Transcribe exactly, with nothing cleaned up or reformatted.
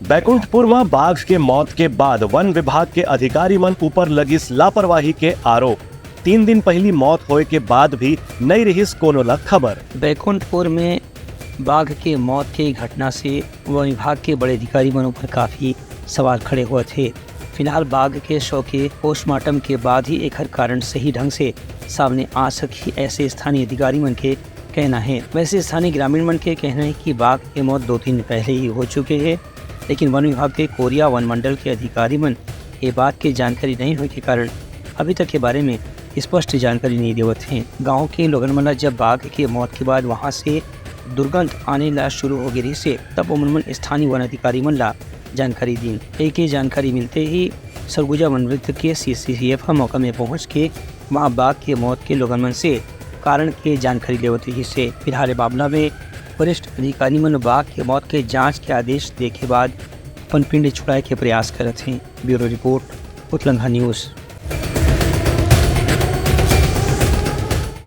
बैकुंठपुर म बाघ के मौत के बाद वन विभाग के अधिकारी मन ऊपर लगिस लापरवाही के आरोप। तीन दिन पहिली मौत होए के बाद भी नइ रिहिस कोनो ला खबर। बैकुंठपुर में बाघ के मौत के घटना से वन विभाग के बड़े अधिकारी मन ऊपर काफी सवाल खड़े होत हे। फिलहाल बाघ के शव के पोस्टमार्टम के बाद ही एखर कारण सही ढंग से सामने आ सकही, ऐसे स्थानीय अधिकारी मन के कहना है। वैसे स्थानीय ग्रामीण मन के कहना है कि बाघ के मौत दो तीन दिन पहले ही हो चुके हैं, लेकिन वन विभाग के कोरिया वन मंडल के अधिकारी मन ये बात के जानकारी नहीं होए के कारण अभी तक के बारे में स्पष्ट जानकारी नहीं देवत हैं। गांव के लोगन मन ला जब बाघ के मौत के बाद वहां से दुर्गंध आने ला शुरू हो गई से, तब ओमन मन स्थानीय वन अधिकारी मन ला जानकारी दीन। एक ही जानकारी मिलते ही सरगुजा वन वृत्त के सीसीसीएफ ह मौका में पहुंच के वहां बाघ के मौत के लोगन मन से कारण के जानकारी लेवत रहिस हे। फिलहाल ए मामला में वरिष्ठ अधिकारी मन बाघ के मौत के जांच के आदेश देखे बाद अपन पिंड छुड़ाए के प्रयास करत हें। Bureau report, Utlangha news.